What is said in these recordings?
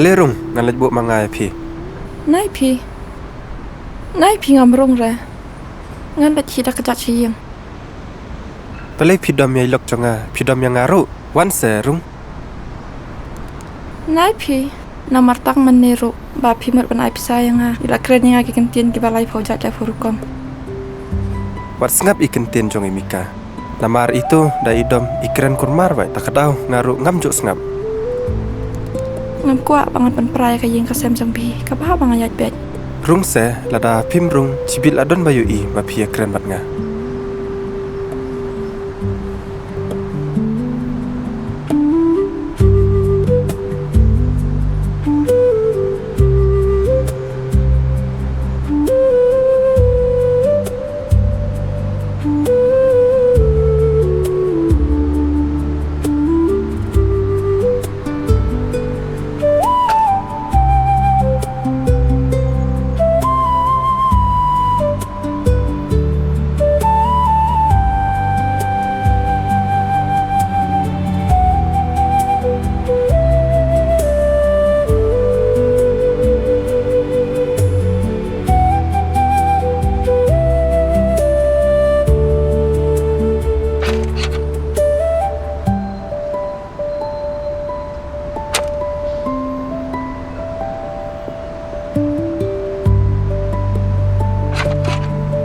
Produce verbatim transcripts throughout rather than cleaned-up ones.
Le rung, ngan leit buh ma nga ïa phi. Nai phi. Nai phi, ngam rung re. Ngan leit hi da ka jait sha ïing. Balei phi dom ïa i lok jong nga, phi dom ïa nga ruh. Wan se rung. Nai phi, namar tang mynne ruh ba phi mut ban ai pisa ïa nga, i la kren ïa nga ki kyntien kiba laiphew jait laiphew rukom. Wat sngap i kyntien jong i Mika. Namar ito da i dom i kren kulmar bha, ta ka daw nga ruh ngam ju sngap. Ngam kwah ba ngan pynpra ïa ka ïing ka sem jong phi, kaba bha ba nga ïaid beit. Rung se, lada phim rung, shibit la don ba ïohi ba phi ïa kren bad nga.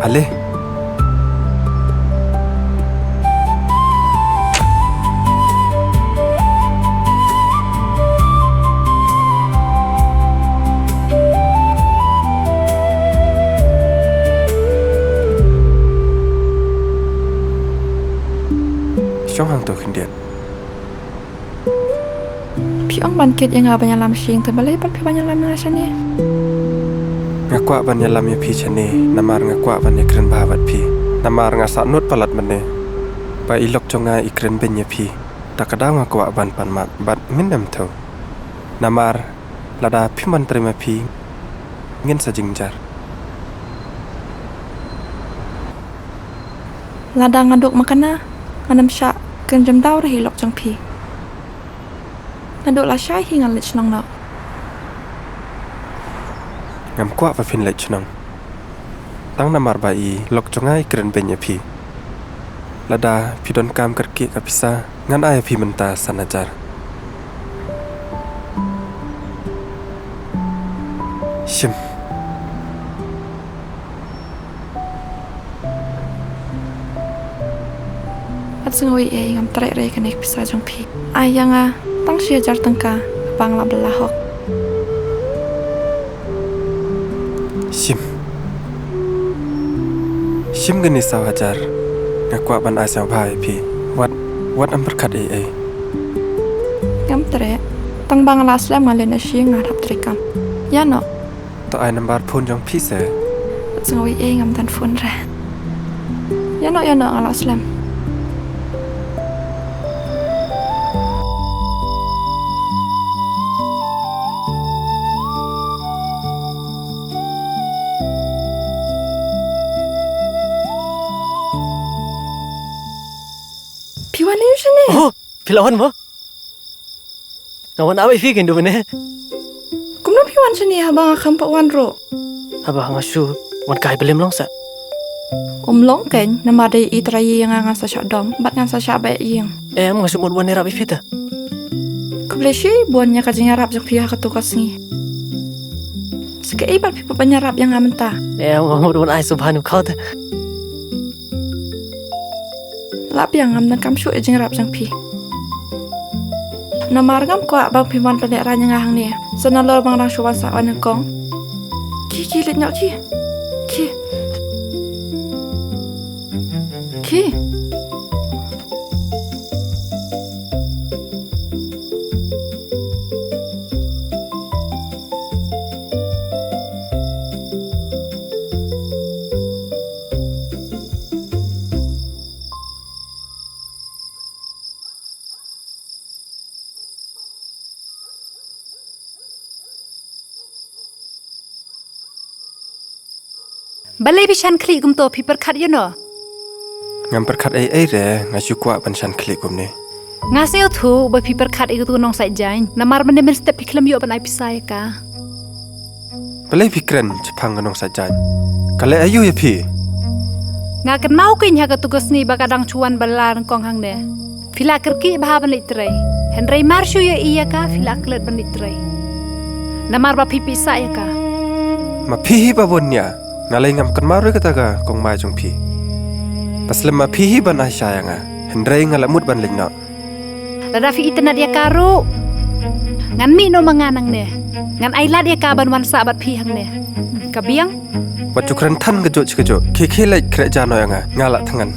Ale. Shong hangto khyndiat. Phi ong ban kit ïa nga ban ïalam sha ïing, te balei pat phi ban ïalam ïa nga shane? Nga kwah ban ïalam ïa phi shane namar nga kwah ban ïakren bha bad phi. Namar nga sah nud palat mynne ba i lok jong nga i kren beiñ ïa phi. Ta ka daw nga kwah ban pan map bad ngin ym thew. Namar lada phim ban trei ma phi ngin sa jynjar. Lada nga duk ma kane, ngan ym shah kynjam daw re hi lok jong phi. Naduh lashai hi ngan leit shnong noh. Ngam kwah ba phin leit shnong. Tang namar ba i lok jong nga i kren beiñ ïa phi. Lada phi donkam kyrkieh ka pisa, ngan ai ïa phi mynta san hajar. Shim. At sngew ei ei, ngam treh re kane ka pisa jong phi. Ai ïa nga tang shi hajar tyngka kaba nga la bylla hok. Shim. Shim kane saw hajar. Nga kwah ban ai sngewbha ïa phi. Wat, wat ym pyrkhat ei ei. Ngam treh. Tang ba nga la slem ngan leit noh sha ïing, nga hap trei kam. Ïa noh. To ai number phone jong phi se. At sngew ei ei, ngam don phone re. Ïa noh, ïa noh, nga la slem. Phi wan ïa u shane? Oh, phi la wan mo? Nga wan ap ïa phi kein du bane. Kumno phi wan shane haba nga kham pat wan ruh? Haba nga shu wan kai blim long sa. Um long kein, namar dei i trai ïa nga ngan sa shah dom bad ngan sa shah beh ïing. Em, nga shu mut wan ïarap ïa phi te. Khublei shibun ïa ka jingïarap jong phi ha kato ka sngi. Sa kaei pat phi pat ban ïarap ïa nga mynta? Em, nga mut wan ai sngewbha ïa u khaw te. Lah biang, ngam donkam shuh ïa jingïarap jong phi. Namar ngam kwah ba phi wan pynlehrain ïa nga hangne. Sa nalor ba nga dang shu wan sah wan nyngkong. Ki, ki, leit noh ki. Ki. Ki. Balei phi shan khlieh kumto, phi pyrkhat ïano? Ngam pyrkhat ei ei re, nga shu kwah ban shan khlieh kumne. Nga sngewthuh ba phi pyrkhat ïa katu ka nongshah jaiñ, namar mynne mynstep phi khlem ïoh ban ai pisa ïa ka. Balei phi kren shaphang ka nongshah jaiñ? Ka leh aïu ïa phi? Nga kynmaw keiñ ha katu ka sngi ba ka dang shu wan bylla nyngkong hangne. Phi la kyrkieh bha ban leit trei. Hynrei mar shu ïohi ïa ka phi la klet ban leit trei. Namar ba phi pisa ïa ka. Ma phi hi ba bun nia. Nga lei ngam kynmaw ruh kata ka kong mai jong phi. Ba slem ma phi hi ban ai sha ïa nga. Hynrei nga la mut ban leit noh. Lada phi itynnad ïa ka ruh, ngan mih noh ma nga nangne. Ngan ai lad ïa ka ban wan sah bad phi hangne. Ka biang? Wat ju kren than kajuh shi kajuh. Khie khie leit khreh ja noh ïa nga. Nga la thngan.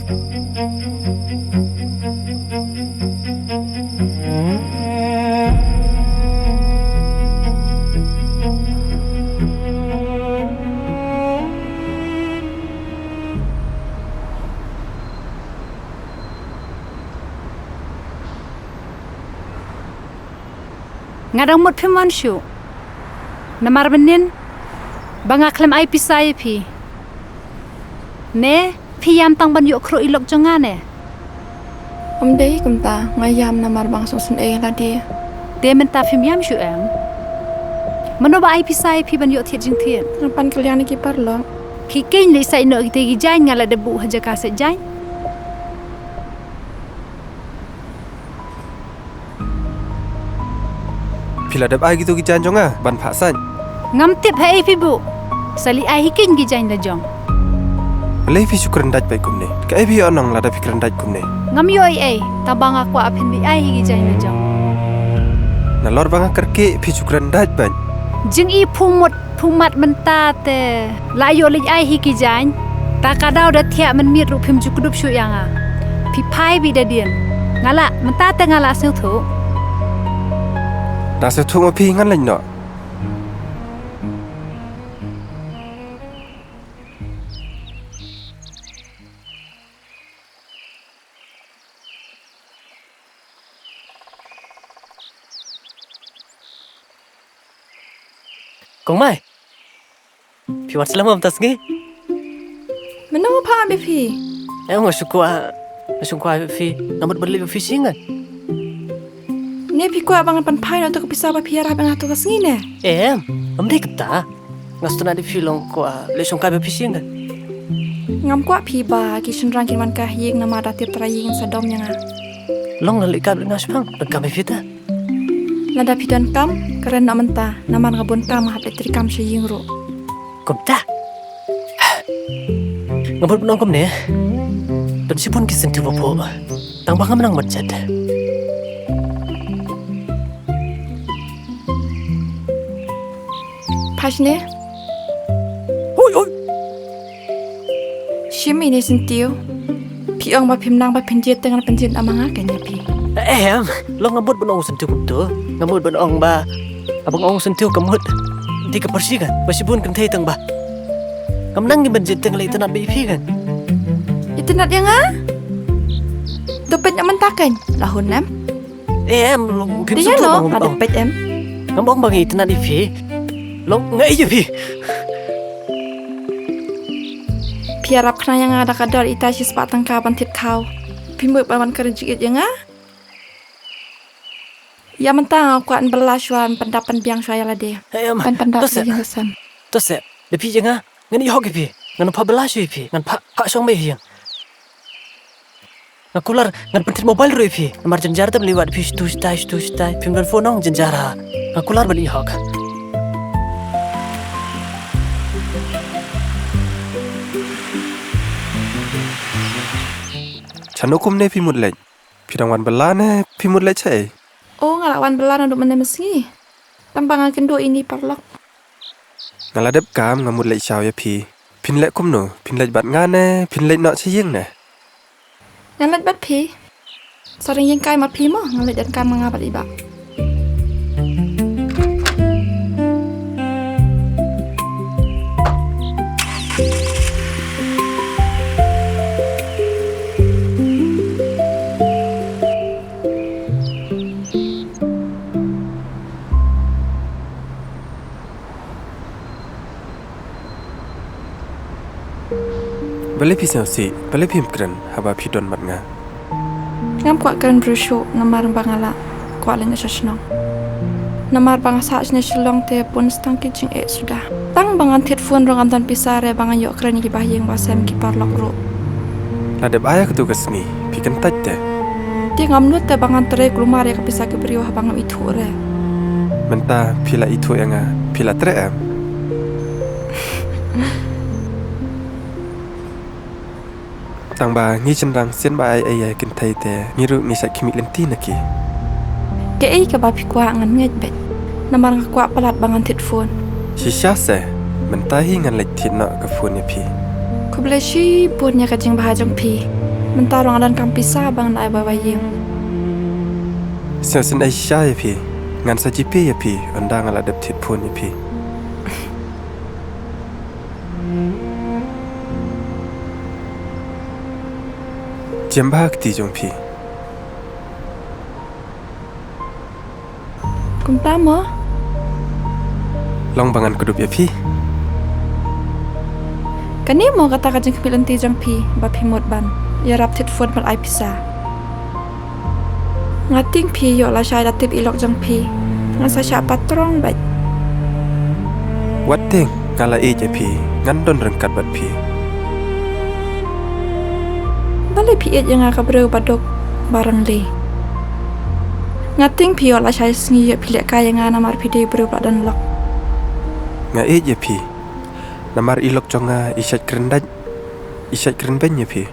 Nga dang mut phim wan shuh. Namar mynnin ba nga khlem ai pisa ïa phi. Ne phi ïam tang ban ïoh khruh ïa i lok jong nga ne? Ym dei kumta, nga ïam namar ba nga sngewsynei ïa lade. Te mynta phim ïam shuh em? Mano ba ai pisa ïa phi ban ïoh thied jingthied? Nga pan kylliang na ki paralok. Khie khie leit sait noh ïa kita ki jaiñ, nga la dep buh ha jaka sait jaiñ. Phi la dep ai kito ki jaiñ jong nga ban phah sait? Ngam tip haei phi buh. Sa leit ai hi keiñ ki jaiñ la jong. Balei phi shu kren dait bait kumne? Kaei phi ïoh nong lada phi kren dait kumne? Ngam ïoh ei ei, tang ba nga kwah phin leit ai hi ki jaiñ la jong. Nalor ba nga kyrkieh phi shu kren dait bait. Jingim phu mut phu mat mynta te la ïoh leit ai hi ki jaiñ. Ta ka daw da thiah mynmiet ruh phim ju kdup shuh ïa nga. Phi phai beit da dien. Nga lah, mynta te nga lah sngewthuh. Da sngewthuh ma phi, ngan leit noh. Kong Mai. Phi wan slem mynta sngi? Mano pha be phi? Eh, nga shu kwah, nga shu kwah phi. Nga mut ban leit phi sing kan? Ne phi kwah ba ngan pynphai noh to ka pisa ba phi ïarap ïa nga to ka sngi ne? Em, ym dei kata. Nga sngewtynnat ïa phi, long kwah leit shongkai ba phi sing kan? Ngam kwah phi ba ki shynrang kin wan ka ïing namar da tip trai ïing sa dom ïa nga. Long la leit kam leit nga shipang, donkam ïa phi ta. Lada phi donkam, kren noh mynta, namar nga bun kam, nga hap leit treikam sha ïing ruh. Kumta. Nga bud ban ong kumne. Don shibun ki syntiew ba phuh. Tang ba ngam nang ban jied. Phai shane. Hui, hui. Shim ine i syntiew. Phi ong ba phim nang ba phin jied te ngan pynjied noh ma nga, kane phi. Em, long nga mut ban ong syntiew kumto. Nga mut ban ong ba, haba nga ong syntiew ka mut. Te ka pyrshah kan, ba shibun kynthei tang ba. Ngam nang ban jied te nga la itynnad bad phi kan. Itynnad ïa nga? To peit na mynta kan, la hun em. Em, long phim sngewthuh ba nga ong. Ngam ong ba nga itynnad ïa phi. Long nga ïeit ïa phi. Phi ïarap khnang ïa nga da ka dor itai shispah tyngka ban thied khaw. Phim mut ban wan kren jingïeit ïa nga. Ïa mynta nga kwah ban bylla shuwa, ban pyndap pynbiang shuwa ïa lade. Em, ban pyndap to seh. Ïa ka sem. To seh. Da phi ïa nga. Ngan ïoh ïa phi. Ngan phah bylla shuwa ïa phi. Ngan phah, phah shong beit ïa. Nga kular, ngan pynthied mobile ruh ïa phi. Namar jynjar dep lei wat phi shtu shtai, shtu shtai. Phim don phone ong jynjar ha. Nga kular ban ïoh. Shano kumne phi mut leit? Phi dang wan bylla ne phi mut leit shaei? O, nga la wan bylla naduh mynne mynsngi. Tang ba nga kynduh ine i paralok. Nga la dep kam, nga mut leit shaw ïa phi. Phin leit kumno? Phin leit bad nga ne phin leit noh sha ïing ne? Ngan leit bad phi. Sa ring ïing kai ma phi mo, ngan leit donkam ma nga bad i bah. Balei phi sngewsih, balei phim kren haba phi don bad nga? Ngam kwah kren briew shuh namar ba nga la kwah leit noh sha shnong. Namar ba nga sah shane Shillong te bun tang ki jingeh suda. Tang ba ngan thied phone ruh ngam don pisa re ba ngan ïoh kren ïa ki bahaïing bahasem, ki paralok ruh. La dep ai ïa katu ka sngi, phi kyntait te. Te ngam nud te ba ngan trei kulmar ïa ka pisa ki briew haba ngam ithuh re. Mynta phi la ithuh ïa nga, phi la treh em? Tang ba ngi shynrang sien ba ai ei ïa ki kynthei te ngi ruh ngi shait khmih lynti na ki. Kaei kaba phi kwah ngan ngeit beit. Namar nga kwah palat ba ngan thied phone. Shisha se, mynta hi ngan leit thied noh ka phone ïa phi. Khublei shibun ïa ka jingbha jong phi. Mynta ruh nga donkam pisa ba ngan ai ba bahaïing. Sngewsih ei shisha ïa phi. Ngan sa GPay ïa phi, ynda nga la dep thied phone ïa phi. Jem bha kti jong phi. Kumta mo? Long ba ngan kdup ïa phi. Kane mo kata ka jingkhmih lynti jong phi ba phi mut ban ïarap thied phone bad ai pisa. Nga tieng phi ïoh lashai da tip i lok jong phi. Ngan sa shah patrong beit. Wat tieng, nga la ïeit ïa phi, ngan don ryngkat bad phi. Balei phi ïeit ïa nga ka briew ba duk ba rangli? Nga tieng phi ïoh lashai sngi ïoh phi lehkai ïa nga namar phi dei briew ba don lok. Nga ïeit ïa phi. Namar i lok jong nga i shait kren dait. I shait kren beiñ ïa phi.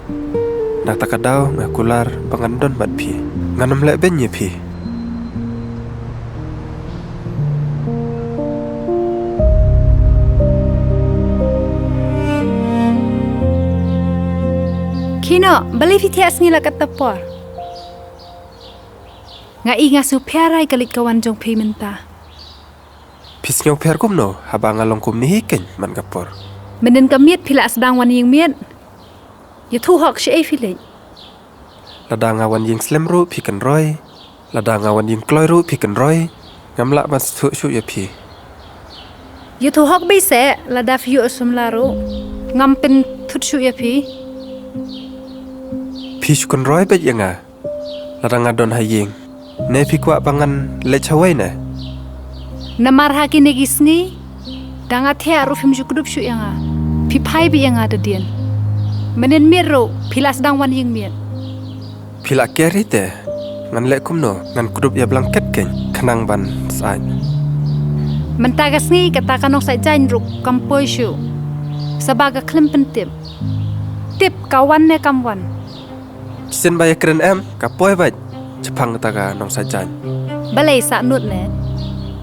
Na kata ka daw nga kular ba ngan don bad phi. Ngan ym leh beiñ ïa phi. Khie noh, balei phi thiah sngi la katta por? Nga i nga sngewphiar ai ka leit ka wan jong phi mynta. Phi sngewphiar kumno haba nga long kumne hi keiñ man ka por? Mynnin ka miet phi la sdang wan ïing miet. Ïathuh hok shaei phi leit. Lada nga wan ïing slem ruh phi kynroi. Lada nga wan ïing kloi ruh phi kynroi. Ngam lah ban sngewthuh shuh ïa phi. Ïathuh hok beit se lada phi ïoh samla ruh. Ngam pynthut shuh ïa phi. Phi shu kynroi beit ïa nga. Lada nga don ha ïing, ne phi kwah ba ngan leit shawei ne? Namar ha kine ki sngi da nga thiah ruh phim ju kdup shuh ïa nga. Phi phai beit ïa nga da dien. Mynnin miet ruh phi la sdang wan ïing miet. Phi la ker hi te, ngan leh kumno? Ngan kdup ïa blanket keiñ khnang ban sait. Mynta ka sngi kata ka nongshait jaiñ ruh kam poi shuh. Saba ka khlem pyntip. Tip ka wan ne kam wan. Shisien ba ïakren em, ka poi beit shaphang kata ka nongshait jaiñ. Balei sah nud ne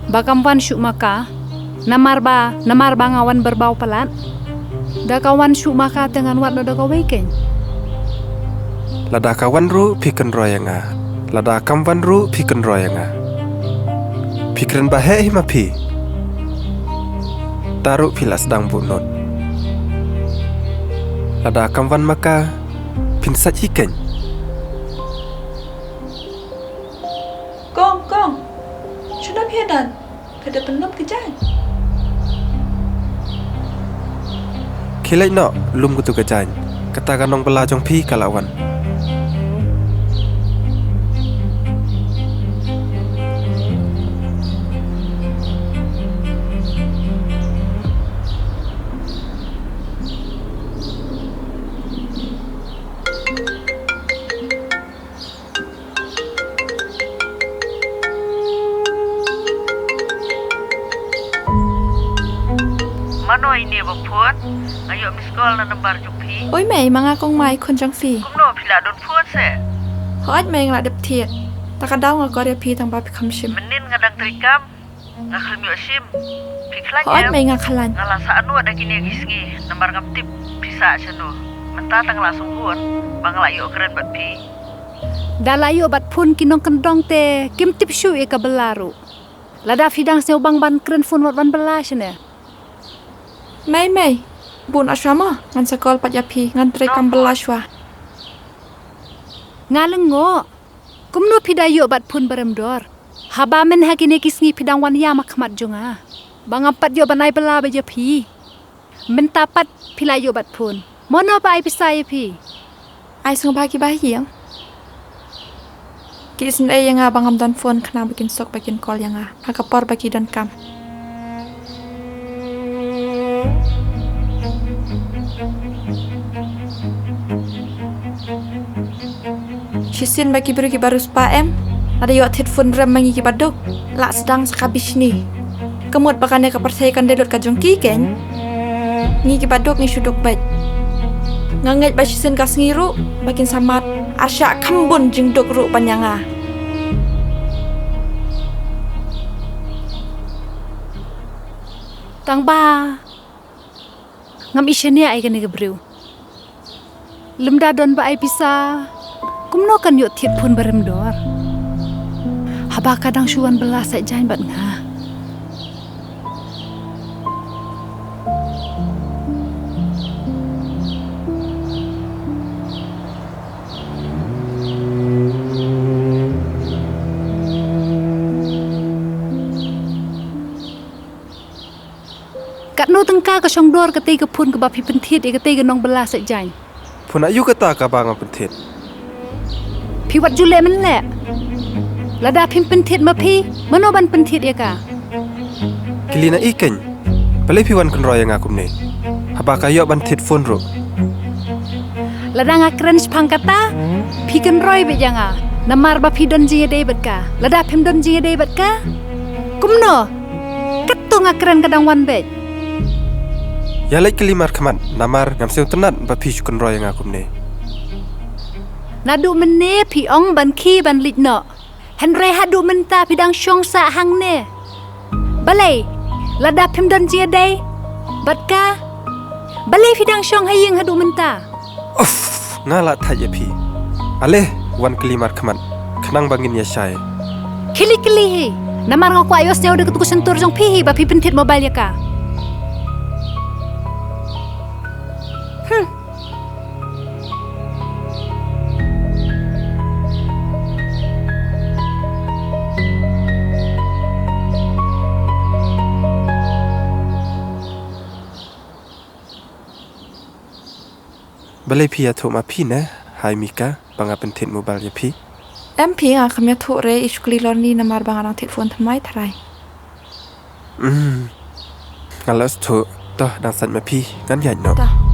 ba kam wan shuh ma ka? Namar ba, namar ba nga wan byrbaw palat. Da ka wan shuh ma ka te ngan wad noh da kawei keiñ. Lada ka wan ruh phi kynroi ïa nga. Lada kam wan ruh phi kynroi ïa nga. Phi kren ba heh hi ma phi. Ta ruh phi la sdang buh nud. Lada kam wan ma ka, phin sait hi keiñ. Kong, kong. Shano phi ïa don? Phi da pynlong ka jaiñ. Khie leit noh, lum katu ka jaiñ. Kata ka nongbylla jong phi ka la wan. Mano ine ba phone? Nga ïoh miss call na number jong phi. Oi mei, ma nga Kong Mai, khun jong phi. Kumno phi la don phone se? Hooid mei, nga la dep thied. Ta ka daw nga kor ïa phi tang ba phi kham shim. Mynnin nga dang trei kam. Nga khlem ïoh shim. Phi khlaiñ em? Hooid mei, nga khlaiñ. Nga la sah nud da kine ki sngi namar ngam tip phi sah shano. Mynta tang la sngewhun ba nga la ïoh kren bad phi. Da la ïoh bat phone ki nongkyndong te kim tip shuh ïa ka bylla ruh. Lada phi dang sngewbang ban kren phone wat ban bylla shane. Mei mei, bun ashwa mo, ngan sa call pat ïa phi, ngan trei kam bylla shwa. Nga lyngngoh. Kumno phi da ïoh bat phone barem dor? Haba myn ha kine ki sngi phi dang wan ïam ha khmat jong nga. Ba ngam pat ïoh ban ai bylla bad ïa phi. Mynta pat phi la ïoh bat phone. Mano ba ai pisa ïa phi? Ai sngewbha ki bahaïing. Ki isynei ïa nga ba ngam don phone khnang ba kin suk ba kin call ïa nga ha ka por ba ki donkam. Shisien ba ki briew kiba riewspah em, lada ïoh thied phone rem ma ngi kiba duk, lah sdang sa ka bishni. Ka mut ba kane ka pyrthei kan dei lut ka jong ki keiñ. Ngi kiba duk ngi shu duk beit. Nga ngeit ba shisien ka sngi ruh ba kin sa mad, ar shah kham bun jingduk ruh ban ïa nga. Tang ba ngam i shaniah ïa kane ka briew. Lymda don ba ai pisa, kumno kan ïoh thied phone ba rem dor? Haba ka dang shu wan bylla sait jaiñ bad nga. Katno tyngka ka shong dor katei ka phone kaba phi pynthied ïa katei ka nongbylla sait jaiñ? Phone aïu kata kaba nga pynthied? Phi wat ju leh men leh. Lada phim pynthied ma phi, mano ban pynthied ïa ka? Kylli na i keiñ. Balei phi wan kynroi ïa nga kumne? Haba ka ïoh ban thied phone ruh. Lada nga kren shaphang kata, phi kynroi beit ïa nga. Namar ba phi don jingïadei bad ka. Lada phim don jingïadei bad ka, kumno? Katto nga kren ka dang wan beit. Ïa leit kylli markhmat, namar ngam sngewtynnat ba phi shu kynroi ïa nga kumne. Naduh mynne phi ong ban khie ban leit noh. Hynrei haduh mynta phi dang shong sah hangne. Balei? Lada phim don jingïadei bad ka, balei phi dang shong ha ïing haduh mynta? Uff, nga la thait ïa phi. Ale, wan kylli markhmat khnang ba ngin ïa shai. Khie leit kylli hi. Namar nga kwah ïohsngew da katu ka shyntur jong phi hi ba phi pynthied mobile ïa ka. Hmm. Balei phi ïathuh ma phi ne, hai Mika, ba nga pynthied mobile ïa phi? Em phi, nga kam ïathuh re, i shu kylli Lorni namar ba nga dang thied phone thymmai tharai. Hmm. Nga la sngewthuh, to dang sait ma phi, ngan ïaid noh. To.